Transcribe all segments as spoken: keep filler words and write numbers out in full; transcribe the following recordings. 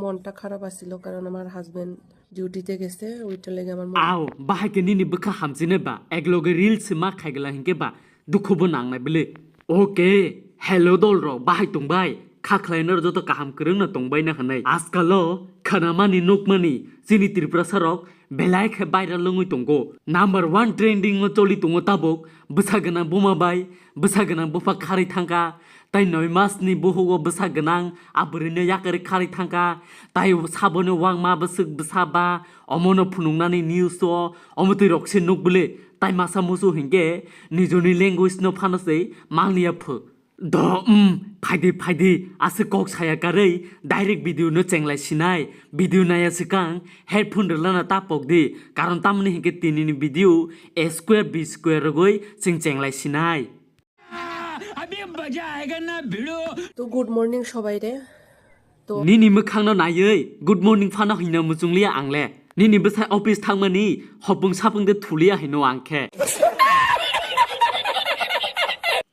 মনটা খারাপ আছিল, কারণ আমার হাজবেন্ড ডিউটিতে গেছে, ওইটার লেগে আমার মন আও, bahai khe nini bwkha hamchine ba, ekloge reels ma khaigla hinkhe ba, dukhu bo nangnai bile. Okay, hello dol rok, bahai tongbai? Kha khlainai rok joto kaham kwrwng no tongbai na hwnwi. Askalo khwnamani nukmani chini Tripurasa rok belai khe viral wngwi tongo. Number one trending o choli tongo tabuk. Bwsa gwnang buma bai bwsa gwnang bupha kharwi thangkha. Tai noi mas ni buhugo bwsa gwnang a bwrwino yakarwi kharwi thangkha. Tai saboni wangma bwswk bwsa ba omono phunuknani news o omo twi rok se nuk bwle. Tai masa musu hinkhe nijoni language no phano se manliya phu. Do, um, phaidi, phaidi, aswk kok saya karwi direct video no chenglai sinai. Video naya swkang headphone rwlana ta pokdi, karon tamni hinkhe tinini video A square B square rwgwi chwng chenglai sinai. अभी मजा आएगा ना भिड़ो। তো good morning সবাইরে। তো nini mwkhangno naiwi good morning phano hino muchungliya angle. Nini bwsai office thangmani hopung sapung de thuliya hino ang khe.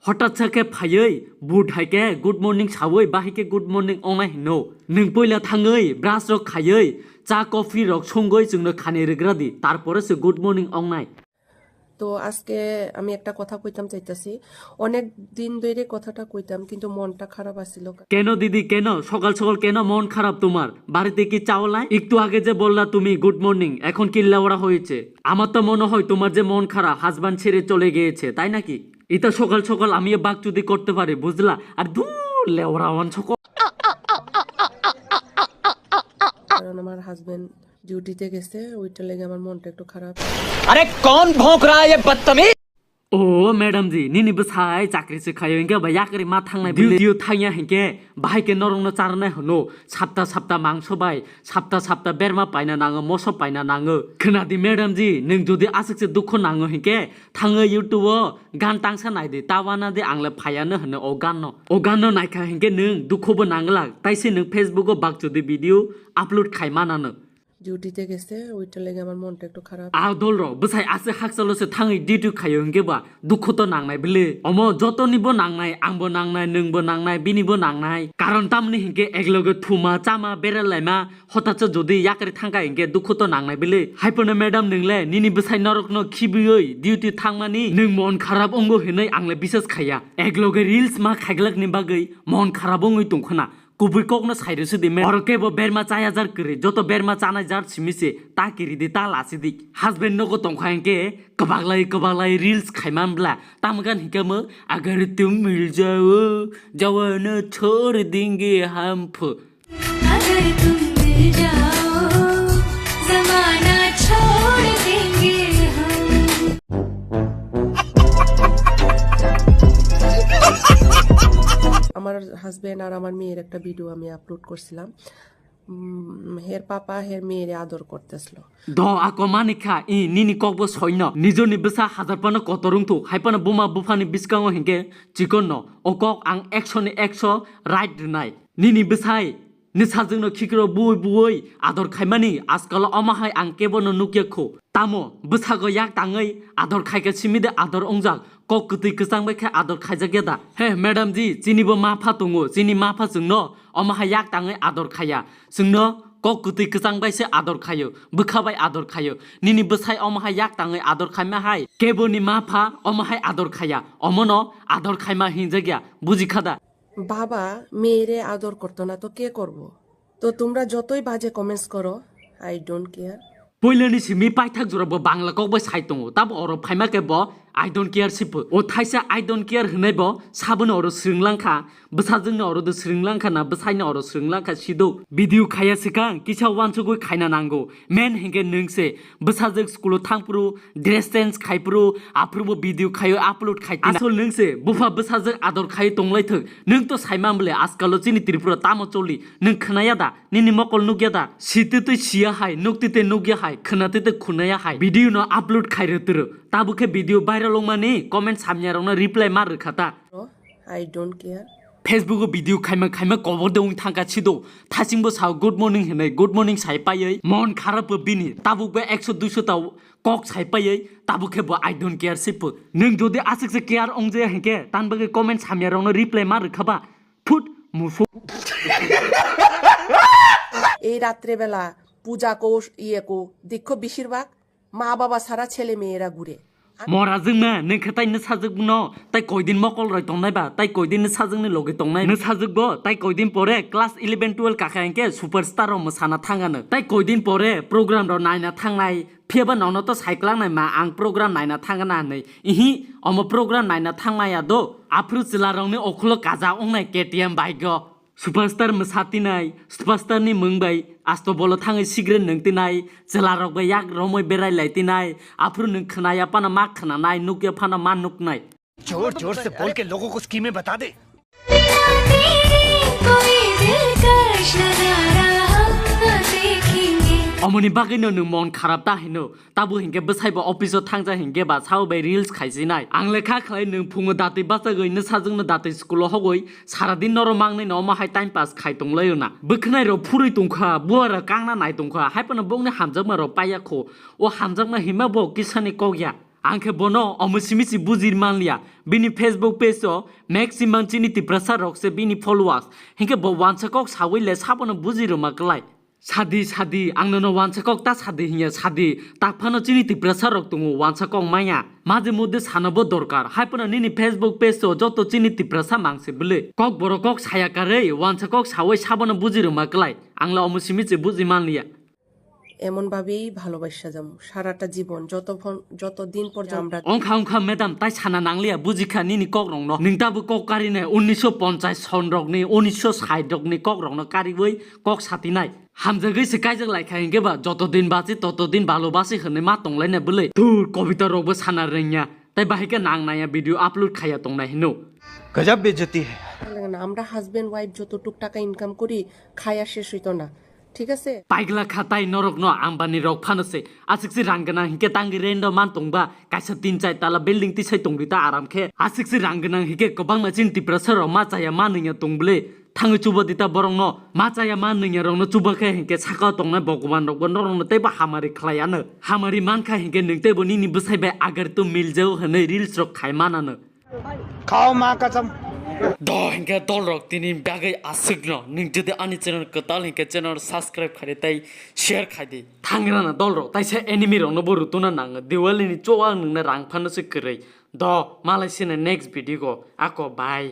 Hothat sa khe phaiwi but hai khe good morning sawi bahai khe good morning ongnai hino. Nwng poila thangwi brush rok khaiwi cha coffee rok songwi chwngno khani rwgra di, tarpore se good morning ongnai. তো আজকে আমি একটা কথা কইতাম চাইতাছি, অনেক দিন ধরে কথাটা কইতাম, কিন্তু মনটা খারাপ আছিল। কেন দিদি, কেন? সকাল সকাল কেন মন খারাপ তোমার? বাড়িতে কি চাওলা? একটু আগে যে বললা তুমি গুড মর্নিং, এখন কি লেওড়া হয়েছে? আমার তো মনে হয় তোমার যে মন খারাপ, হাজব্যান্ড ছেড়ে চলে গিয়েছে, তাই নাকি? এটা সকাল সকাল আমিও বাকচুদি করতে পারি, বুঝলা? আর দূর লেওড়া ওয়ান সকল। কারণ আমার হাজবেন্ড ডিউটিতে গেছে, ওইটার লেগে আমার মনটা একটু খারাপ। अरे कौन भौंक रहा है ये बदतमीज? O madam ji, nini bwsai chakri se khayo hinkhe ba yakri ma thangnai bwle. Duty o thangya hinkhe bahai khe norokno charnai hwno, sapta sapta mangso bai, sapta sapta berma paina nango, moso paina nango. Khwnadi madam ji, nwng jodi aswk se dukho nango hinkhe thangwi YouTube o gan tangsa naidi, ta wanadi angle phaiya no hwno o gan no. O gan no naikha hinkhe nwng dukho bo nanglak, taise nwng Facebook o bakchudi video upload khai manano. ডিউটিতে গেছে, ওইটার লেগে আমার মনটা একটু খারাপ। A dol rok, bwsai aswk hakchalo se thangwi duty khaio hinkhe ba dukhu to nangnai bwle. Omo jotoni bo nangnai, ang bo nangnai, nwng bo nangnai, bini bo nangnai. Karon tamni hinkhe ekloge thuma, chama, beralaima, hothat se jodi yakri thangkha hinkhe dukhu to nangnai bwle. Haiphano madam nwng le nini bwsai norok no khibiwi duty thangmani nwng mon kharap wngo hinwi ang le bisas khaiya. Ekloge reels ma khaiglak ni bagwi mon kharap wngwi tongkhwna. Kubui kokno sairwsidi me. Oro kebo berma chaya jar kwrwi, joto berma chanai jar simi se ta kiridi ta lasidi. Husband nogo tongkha hinkhe kwbaklai kwbaklai reels khaiman bla. Tamgan hinkhe mo, "Agar tum mil jao, jawana chhod denge hum phu." अगर तुम मिल जाओ, जमाना छोड़ देंगे हम। আমার হাজবেন্ড আর আমার মেয়ের একটা ভিডিও আমি আপলোড করছিলাম। উম, হের পাপা হের মেয়েরে আদর করতেছিল। Do ako manikha, i nini kokbo soino. Nijoni bwsa hajar pano kotor wngthok, hai pano buma buphani bwskango hinkhe chikon no. O kok ang ekso ni ekso right rwnai. Nini bwsai, ni sajwkno khikrok buwi buwi ador khaimani, askalo omo hai ang kebono nukya kho. Tamo, bwsago yak tangwi ador khaikha simi de ador wngjak, kok kwtwi kwchang bai khe ador khaijak ya da? He, madam ji, chini bo ma pha tongo, chini ma pha chwngno omo hai yak tangwi ador khaiya. Chwngno kok kwtwi kwchang bai se ador khaio, bwkha bai ador khaio. Nini bwsai omo hai yak tangwi ador khaima hai, keboni ma pha omo hai ador khaiya, omono ador khaima hinjak ya, buji kha da? বাবা মেয়েরে আদর করতো না তো কে করব? তো তোমরা যতই বাজে কমেন্টস করো, I don't care. Poilani simi paithak jora bo Bangla kok bai sai tongo, tabo oro phaima khe bo I don't care sipho. O thaisa I don't care hwnwi bo saboni oro swrwng langkha, bwsajwkni oro do swrwng langkha na bwsaini oro swrwng langkha sido. Video khaiya swkang kisa uansugwi khaina nango. Men hinkhe nwng se bwsajwk school o thangphuru dress change khaiphuru, aphuru bo video khaio upload khai tini. Asol nwng se bupha bwsajwk ador khai tonglaithwk. Nwng to saimang bwle askalo chini Tripura tamo choli. Nwng khwnaya da? Nini mokol nukya da? Sitwi twi siya hai, nuktwi twi nukya hai, khwnatwi twi khunaya hai. Video no upload khai rwtwrw. Tabuk khe video viral wngmani comment samya rokno reply ma rwkha ta? I don't care. Facebook o video khaima khaima kobor de wng thangkha sido. Thasing bo sao good morning hinwi, good morning sai paiwi. Mon kharap bo bini. Tabuk bo ekso duiso ta kok sai paiwi. Tabuk khe bo I don't care sipho. Nwng jodi aswk se care wngjaya hinkhe, tan bagwi comment samya rokno reply ma rwkha ba? Phut, musu. এই রাত্রেবেলা পূজা কো ইয়ে কো দেখো বেশিরভাগ মা বাবা ছাড়া ছেলে মেয়েরা ঘুরে। Mora jwngma, nwng khe tai nwsajwk no, tai koidin mokol roi tongnai ba, tai koidin nwsajwk ni logi tongnai. Nwsajwk bo tai koidin pore class eleven twelve kakha hinkhe superstar rok mwsana thangano. Tai koidin pore program rok naina thangnai, phiyaba nono to saiklangnaima ang program naina thangna hinwi. Ihi, omo program naina thangmaya do. Aphuru chwla rokni okhulo kaja wngnai K T M bike o. Superstar mwsa tinai, superstar ni mwng bai asto bolo thangwi cigarette nwng tinai, chwla rok bai yak romwi berai lai tinai, aphuru nwng khwnaya phano ma khwnanai, nukya phano ma nuknai. जोर जोर से बोल के लोगों को स्कीमें बता दे। तेरा तेरे कोई दिलकश नजारा हम न देखेंगे। Omoni bagwi no nwng mon kharap ta hino. Tabuk hinkhe bwsai bo office o thangjak hinkhe ba sao bai reels khaisinai. Ang le kha khlai nwng phungo datwi bachagwi nwsajwkno datwi school o hogwi saradin norok mangnai no omo hai time pass khai tonglaio na. Bwkhwnai rok phurwi tongkha, buara kangna nai tongkha, hai phano bongni hamjakma rok paiya kho. O hamjakma hima bo kisani kok ya. Ang khe bono omo simi si bujir manliya. Bini Facebook page o maximum chini Tiprasa rok se bini followers. Hinkhe bo wansa kok sawi le sabono bujiruma klai. Sadi, sadi, ang nono wansa kok ta sadi hinya sadi, tak phano chini Tiprasa rok tongo wansa kok maya. Maje mode sanabo dorkar, hai phano nini Facebook page o joto chini Tiprasa mangse bwle. Kok borok kok saya karwi, wansa kok sawi sabono bujiruma klai. Ang la omo simi se buji manliya. এমন ভাবেই ভালোবাসা যাবো সারাটা জীবন, যতক্ষণ, যতদিন পর্যন্ত আমরা Ongkha ongkha madam, tai sana nangliya, bujikha nini kok rokno. Nwng tabuk kok karinai unnisho ponchas son rokni, unnisho sait rokni kok rokno kariwi kok satinai. Hamjagwi se kaijak lai kha hinkhe ba, joto din bachi, toto din balo basi hwnwi ma tonglaina bwlwi. Thur, kobita rokbo sana rwngya. Tai bahai khe nang naya video upload khaiya tongnai hino. गजब बेइज्जती है। না, আমরা husband wife যতটুক টাকা ইনকাম করি, খায়া শেষ হইতো না, ঠিক আছে? Paigla kha tai norokno Ambani rok phano se. Aswk se rang gwnang hinkhe tangwi rent o man tongba, kaisa tin char tala building tisai tongdi ta aram khe. Aswk se rang gwnang hinkhe kwbangma chini Tiprasa rok ma chaya ma nungya tong bwle. Thangwi chuba di ta borokno. Ma chaya ma nungya rokno chuba khe hinkhe sakao tongnai Bhogoban rokbo norokno teibo hamari khlai ano. Hamari man kha hinkhe nwng teibo nini bwsai bai agar tu mil jao hwnwi reels rok khai man ano. खाओ माँ कसम। Do hinkhe dol rok tini bagwi aswkno. Nwng jodi ani channel kwtal hinkhe channel subscribe khai di tei share khai di. Thangrana dol rok taisa enemy rokno bo rutuna nango. Diwali ni choa nwngno rang phano se kwrwi. Do malai sini next video go. Ako bye.